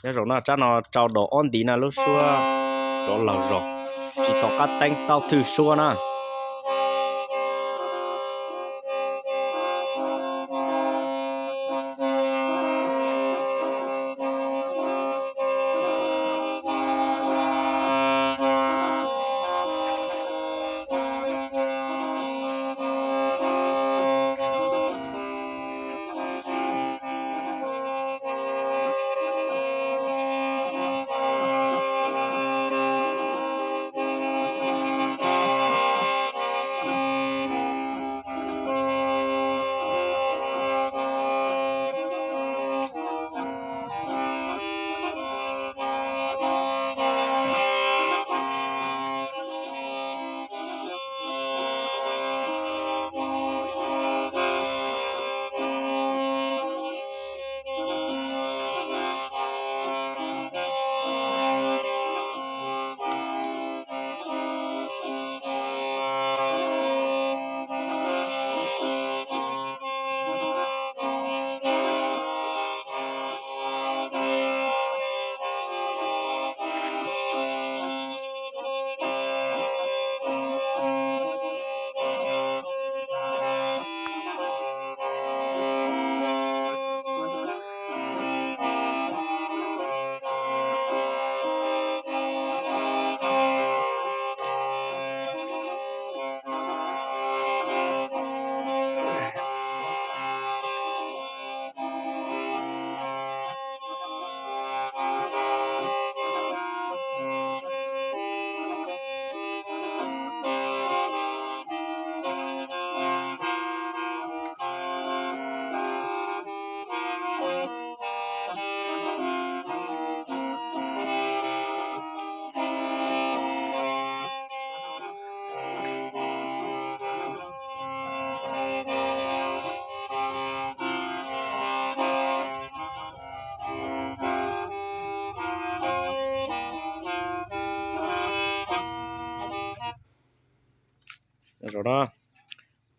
Nyob zoo no, tsab no tsau dom ob ntiv na, lub suab tsov laug zog, tsis tau qab teeb, taub thwj suab na.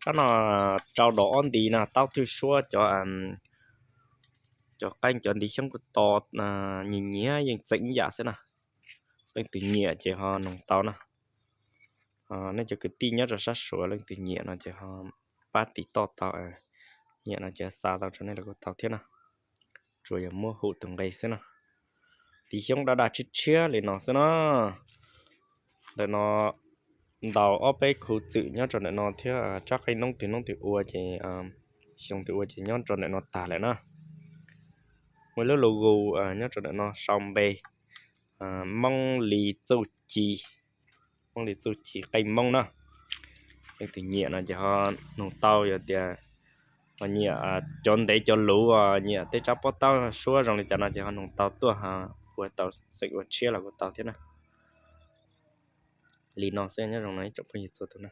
Tsab no tsau dom ob ntiv no, taub thwj suab, cov, cov qeej cov ntiv xyoob kuj to, nyias nyias yeej txeem ib yam xwb na. Leej twg nyiam ces ho noog tau na. Nej cov kwv tij nyob rau sab Suav leej twg nyiam no ces ho pab tiv toj tau, nyiam no ces xa tau rau nej los kuj tau thiab na. Tsuas yog muab hum tus nqi xwb na. Tiv xyoob daj daj tshiab tshiab li no xwb na. Ntawm no ntaus ob peb khu txwm nyob rau ntawm no thiab, tsab qeej noob twg noob twg ua ces, xyoo twg ua ces nyob rau ntawm no tag lawm na. Muaj ib lub logo nyob rau ntawm no sau npe, Moob Lis Txuj Ci, Moob Lis Txuj Ci qeej Moob na. Leej twg nyiam no ces ho noog tau, yog tias ho nyiam cov ntev cov luv, nyiam tej tsab pob taub suab zoo li cas no ces ho noog tau tuaj, ua tau xeem ua tshiab los kuj tau thiab na. Li no xwb nyob zoo no ib tsoom phooj ywg txhua tus na.